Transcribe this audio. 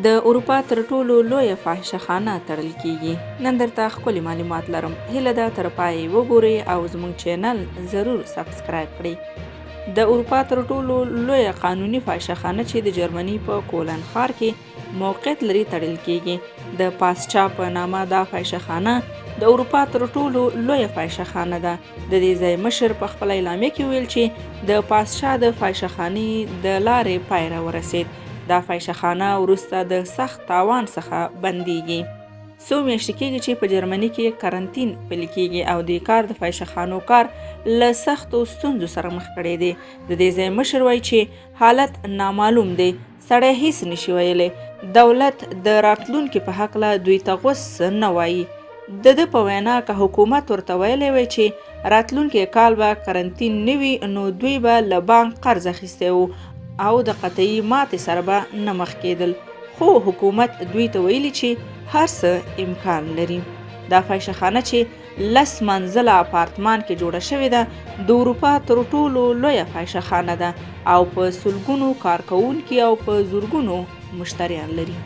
د اروپا تر ټولو لویه فاحشه خانه تړل کیږي. نن درته ښکلي معلومات لرم، هیله ده تر پایه یې وګورئ او زموږ چینل ضرور سبسکرایب کړئ. د اروپا تر ټولو لویه قانوني فاحشه خانه چې د جرمني په کولن ښار کې موقعیت لري تړل کیږي. د پاسچا په نامه دا فاحشه خانه د اروپا تر ټولو لویه فاحشه خانه ده. د دې ځای مشر په خپله اعلامیه کې وویل چې د پاسچا د فاحشه خانې د لارې پای راورسید. دا فاحشه خانه وروسته د سخت تاوان څخه بندیږي. څو میاشتې کیږي چې په جرمني کې قرنطین پلي کیږي او دې کار د فاحشه خانو کار له سختو ستونزو سره مخ کړی دی. د دې ځای مشر وایي چې حالت نامعلوم دی، سړی هیڅ نشي ویلی، دولت د راتلونکي په هکله دوی ته غوڅ څه نه وایي. د ده په وینا که حکومت ورته ویلی وای چې راتلونکی کال به قرنطین نه وي نو دوی به له بانک قرض اخیستی و او د قطعي ماتې سره به نه مخ کېدل، خو حکومت دوی ته ویلي چې هر څه امکان لري. دا فاحشه خانه چې لس منزله اپارتمان کې جوړه شوې ده، د اروپا تر ټولو لویه فاحشه خانه ده او په سلګونو کارکوونکي او په زرګونو مشتریان لري.